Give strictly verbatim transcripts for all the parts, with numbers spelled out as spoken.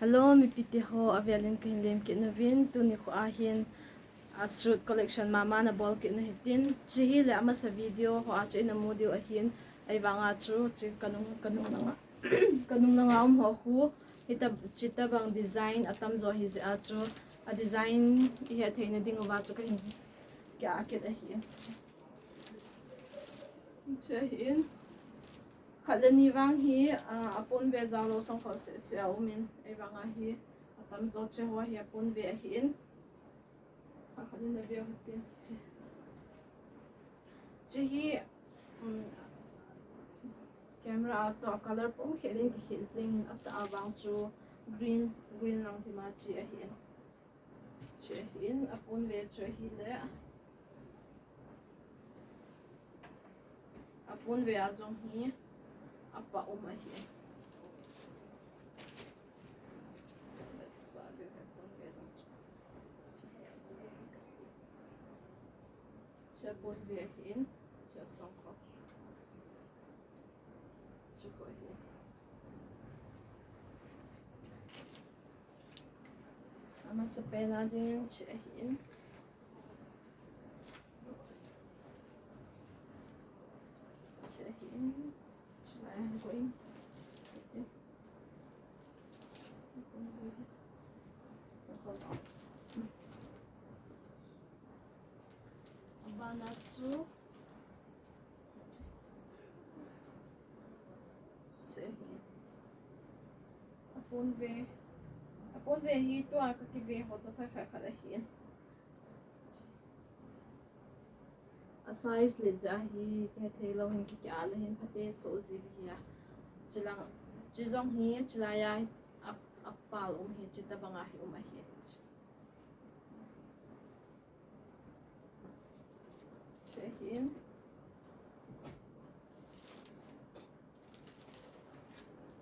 Hello, mipite ho, avelin kahin lemkit nauvin, tuni kho ahin, a suit collection mama nabol kit nahitin, chihi le amasa video ho a chu ina mu diu ahin, ahivanga chu, chi kanung, kanung langa, kanung langa um ho khu, hita, chita bang design atamjo hi jeh a chu, a design ihet theina diuva chu kahin, kia kit ahin. Chi ahin. Khat le ni vang hi, ah, apon ve jao lou sangkho seh seh a umin, ahivanga hi, atamjo chi ho hi apon ve ahin. Khat le ni vang hi, chi. Chi hi, um, camera a toh color pum khelin kikhel jing, atah a vang chu green, green lang tima chi ahin. Chu ahin, apon ve chu ahile. Apon ve a jong hi, apa um ahi. Sa diu hi apon ve jong chu. Chu apon ve ahin, chu asangkho. Chu kho ahi. Amasa pen a dingin chi ahin. Chi ahin. Chi lai ahin ko in. So, hold on. Abana chu. Apon ve. Apon ve hi tua kakive ho toh thakhat khat ahin. A size le jeh a hi kithei lou hin kiki a le hin phate so ji di hi a. Chilang, chi jong hi, chilai a, a, apal um hi, chita banga hi um ahi. Chi ahin.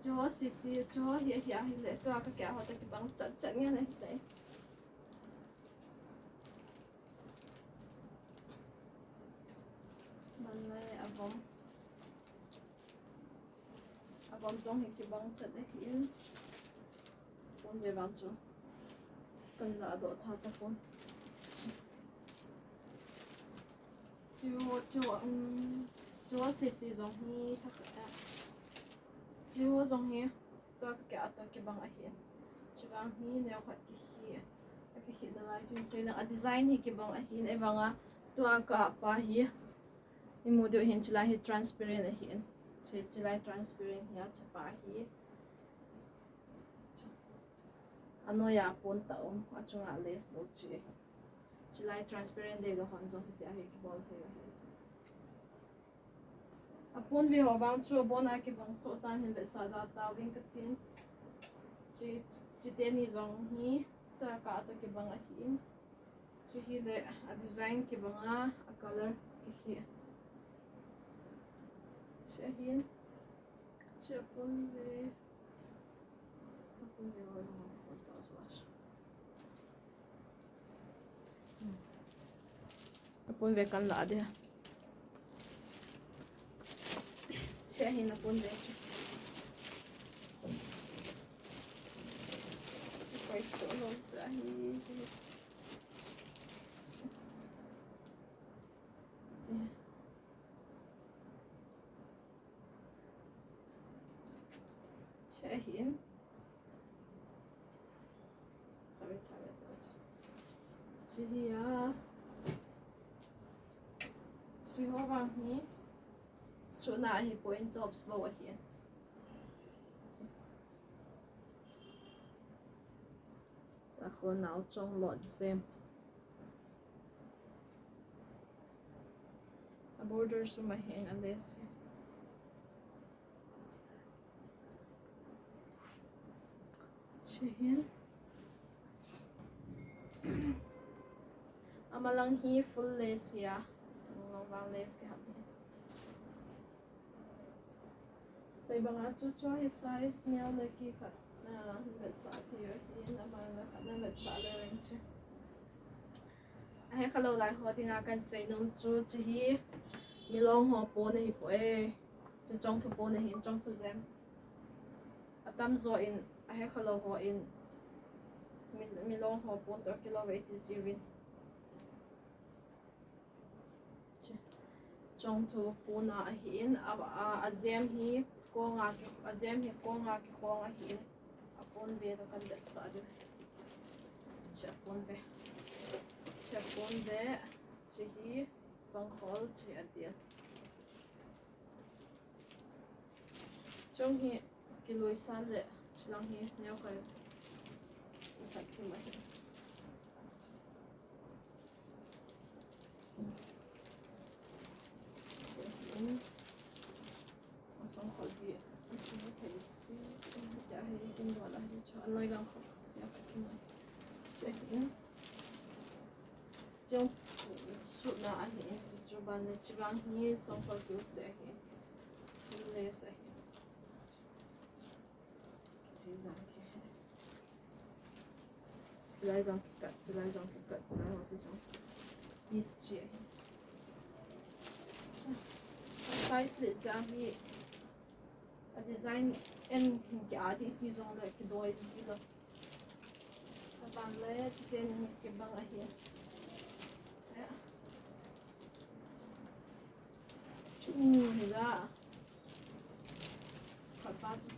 Chu sisi, chu hi, hi, ahile, tua kakia ho toh kibang chat chat ngen ahi tai. Manlai avom. Avom jong hi kibang chat ahin. Pon ve vang chu. Kan la doh tha tapon. Chu, chu, um, chu sisi jong hi thakhat a. Chu jong hi. Tua kakia toh kibang ahin. Chuvang hi neokhat kihi, akihi nalai chun seilang a design hi kibang ahin, ahivanga tua kapa hi. Imu diu hin chilai hi transparent ahin. Chi, chilai transparent hi a chapa hi. Anoiya pon tah um, achunga lace bou chi ahi. Chilai transparent deilou hon jong hitia hi kibol thei ahi. Apon ve ho vang chu abon a kibang soh tan hin vetsah da tauving katin. Chi, chiteni jong hi, tua kah a toh kibang ahin. Chu hile, a design kibang a, a color kihi. Chu ahin. Chu apon ve. Apon ve ho vang, apon tah chu. Apon ve kan la dia. Che hi na pon ve chu. Koi to lo sa hi. Che hin. Chi hi a. Chi ho vang hi. Suna hi point tops bou ahi. A khonau chong lot jem. A border sum ahin a lace. Chi hin. Amalang hi full lace hi a. Amalang vang lace kiham hi. Sei banga chu chu hi size neo le kikhat na vetsah thei ahin, amang le khat na vetsah le veng chu. Ahe khalou lai ho dinga kan seinom chu, chi hi milong ho pon ahi poi. Chu chongthu pon ahin, chongthu jem. Atamjo in Ahe khalou ho in, mi, milong ho pon toh kilou ve ti jiuvin. Chong thu pon a ahin, a, a, ajem hi konga ki, ajem hi konga kikhong ahin, apon ve toh kan vetsah diu. Che apon ve. Che apon ve. Che hi songkhol, che adel. Chong hi kiluisa le, chilang hi neo khat, khat kim ahi. Che hin, asongkhol hi, ahi thei si, ahi thei si, ahi thei si, ahi thei si, anoi lang khat, neo khat kim ahi. Che hin. Chong sutna ahin, chuchu ban le, chibang hi songkhol kiu se ahin. Lace ahin. Chulai jong kikat, chulai jong kikat, chulai ho si jong. Piece chi ahin. Size le jong hi. A design en hin ki adi ti jong le kidoi ji lou. Aban le, chuteni kibang ahi. Chuteni hi ja. Khat pa chu.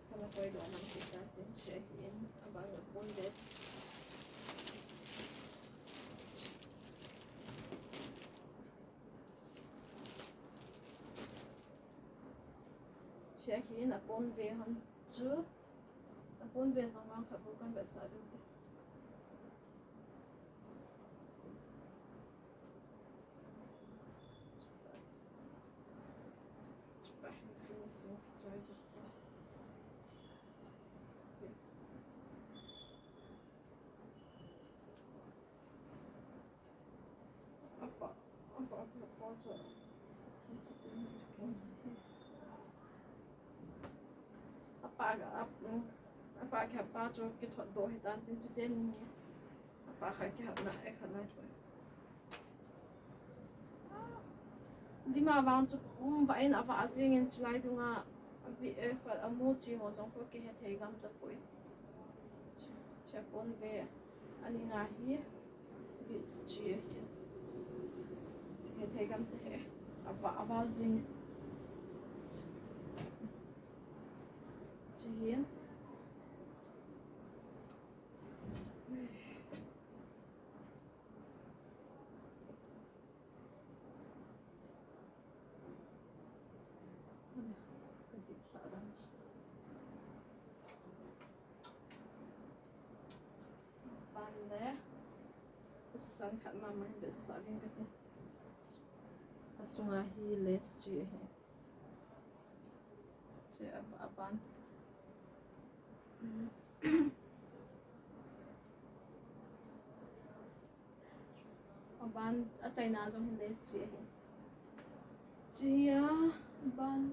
Kana koi doh man kita tin che ahin. Aban le pon le. Che ahin, apon ve hon chu. Apon ve jong vang khat bou kan vetsah diu te. Chupa hi finishing kichoi jong. Apa, apa, apa, apa chu. Apa, apa, apa, apa chu kithot doh hitan tin chuteni. Apa khat kihapna, eh, khat na chu. Lima vang chu um vah in avah jingin chulai dunga, abi, eh, khat amu chi ho jong ko kihe thei gam tapoi. Che, che pon ve. Ani nga hi beads chi ahi. He thei gam te he. Ava, aval jing. Chi hi. Ka dip sa dan. Ban le. Sang khat mama hin vetsah ding kati. Asunga hi lace chi ahi. Chi a, aban. Aban, achaina jong hin lace chi ahi. Chi a, aban.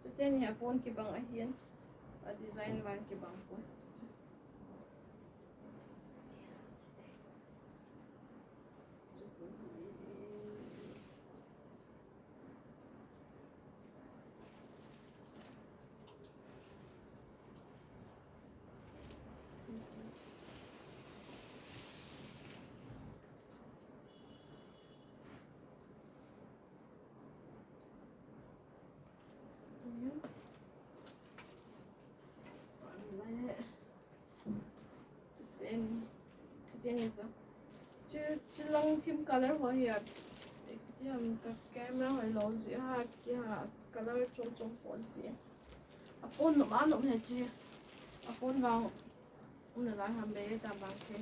Chuteni hi apon kibang ahin, a design vang kibang poi. Chuteni, chuteni jong. Chu, chulang thim color ho hi a, tiam ka camera hoi lou jeh a, ki ha color chom chom pon si. Apon nom a nom hi chi. Apon vang um nalai ham be ta vang khe.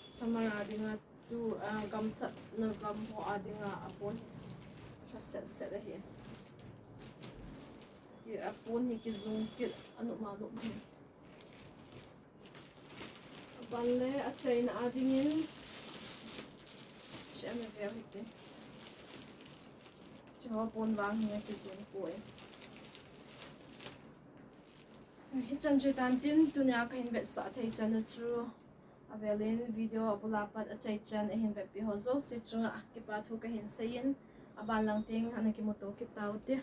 Summer a dinga tu, ah, gamsatna gam ho a dinga apon. Lhaset set ahi. Ki apon hi kijung kit a nom a nom hi. Aban le achaina a dingin. Chi ana veu hite. Chi ho pon vang hi kijung poi. Hichan chu tan tin tunia kahin vetsah thei chan u chu. Avelin video abula pat achaichan ahin vetpi ho jouse chunga kipa thu kahin seiyin, aban lang teng ana kimuto kit taute.